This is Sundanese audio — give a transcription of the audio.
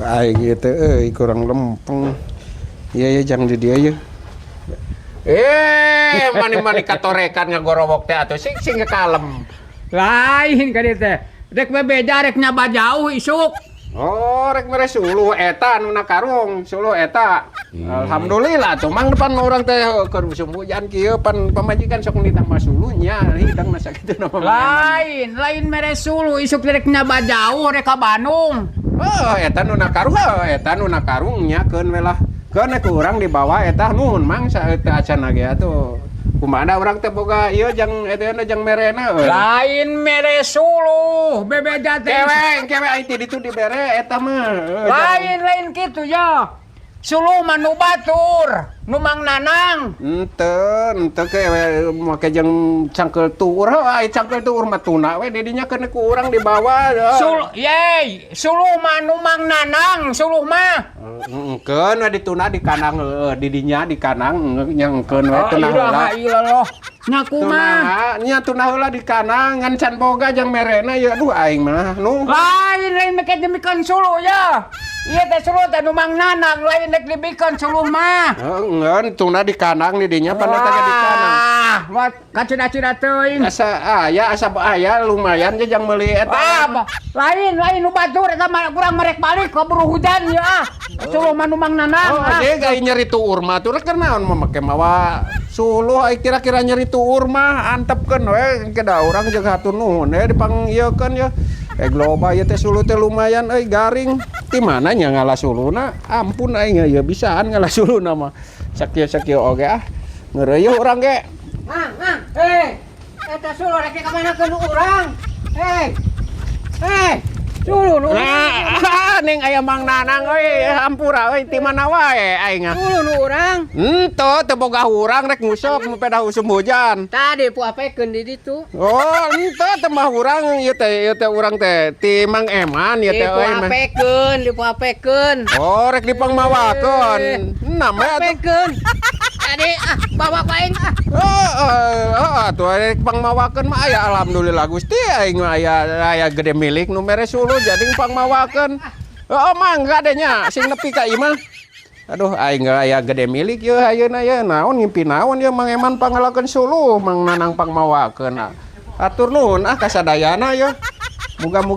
Aing ieu teh euy kurang lempeng. Iya ya, jangan di dia ya. Eh, mani-mani katorekan ngagorowok teh atuh, sing sing kalem. Lain ka dieu teh. Rek bebeja, rek nyaba jauh isuk. Oh, rek mere suluh eta anu na karung, suluh eta. Alhamdulillah tuh, Mang, depan urang teh keur musim hujan kieu pan pamajikan sok ditambah suluhnya, hidang masa kitu nama. Lain, lain mere suluh, isuk rek nyaba jauh, rek ka Bandung. Oh, eta nu na karung, oh, eta nu na karungnya keun we lah. Keun ku urang dibawa eta. Nuhun, Mang, saeutik acan ge atuh. Kumaha urang teh boga ieu jang eta jang merena euy. Lain mere suluh, bebeja teh. Kewe, kewe ai ti ditu dibere eta mah. Heuh. Lain, lain kitu ya. Suluh mah nu batur, nu Mang Nanang. Ente, ente ke we make jeung cangkeul tuur, heuh, ai cangkeul tuur mah tuna we didinya keun ku urang dibawa. Heuh. Yey, suluh mah nu Mang Nanang, suluh mah. Engkeun we dituna di kandang, heuh, didinya di kandang nyangkeun we tuna heula. Ilaha illallah. Nya kumaha? Tuna, nya tuna heula di kandang ngan can boga jang merena ya, aduh, aing mah nu. Lain, lain make dibikeun suluh ya. Ieu teh suluh teh nu Mang Nanang, lain rek dibikeun suluh mah. Heuh, ngeun tuna di kandang didinya pan eta ge di kandang. Ah, wat kacida-cida teuing. Asa aya, asa aya lumayan ge jang meuli eta. Ah, lain, lain nu batur eta mah, kurang merek balik keburu hujan ya ah. Suluh mah nu Mang Nanang. Oh, ah. ge gaya nyeri tuur mah tuh rek naon mah make mawa suluh, ai kira-kira nyeri tuur mah antepkeun we ke da urang jeung hatur nuhun we dipangieukeun ya. Eh, loba ieu teh suluh teh lumayan euy, garing. Ti mana nya ngala suluna? Ampun aing ya bisaan ngala suluna mah. Sakieu-sakieu oge ah. Ngeureuyeuh urang ge. Mang, Mang, eh, eta suluh rek ka mana ke nu urang? Hei, hei, suluh nu urang. Nah, ning aya Mang Nanang euy, hampura euy, ti mana wae aing ah. Suluh nu urang. Henteu, teu boga urang, rek ngusok mu pedah usum hujan. Tadi puapekeun di ditu. Oh, ente teh mah urang ieu teh urang teh ti Mang Eman ieu teh euy mah. Dipuapekeun, dipuapekeun. Oh, rek dipangmawakeun. Nama atuh. Puapekeun. Tadi ah, bawa ku aing ah. Oh, oh, atuh rek pangmawakeun mah aya, alhamdulillah Gusti, aing mah aya aya gede milik nu mere suluh jadi pangmawakeun. Oh, mangga deh nya, sing nepi ka imah. Aduh, aing aya gede milik ye ayeuna ye, naon ngimpi naon ye, Mang Eman pangalakeun suluh, Mang Nanang pangmawakeun. Atur nuhun ah kasadayana ye. Muga-muga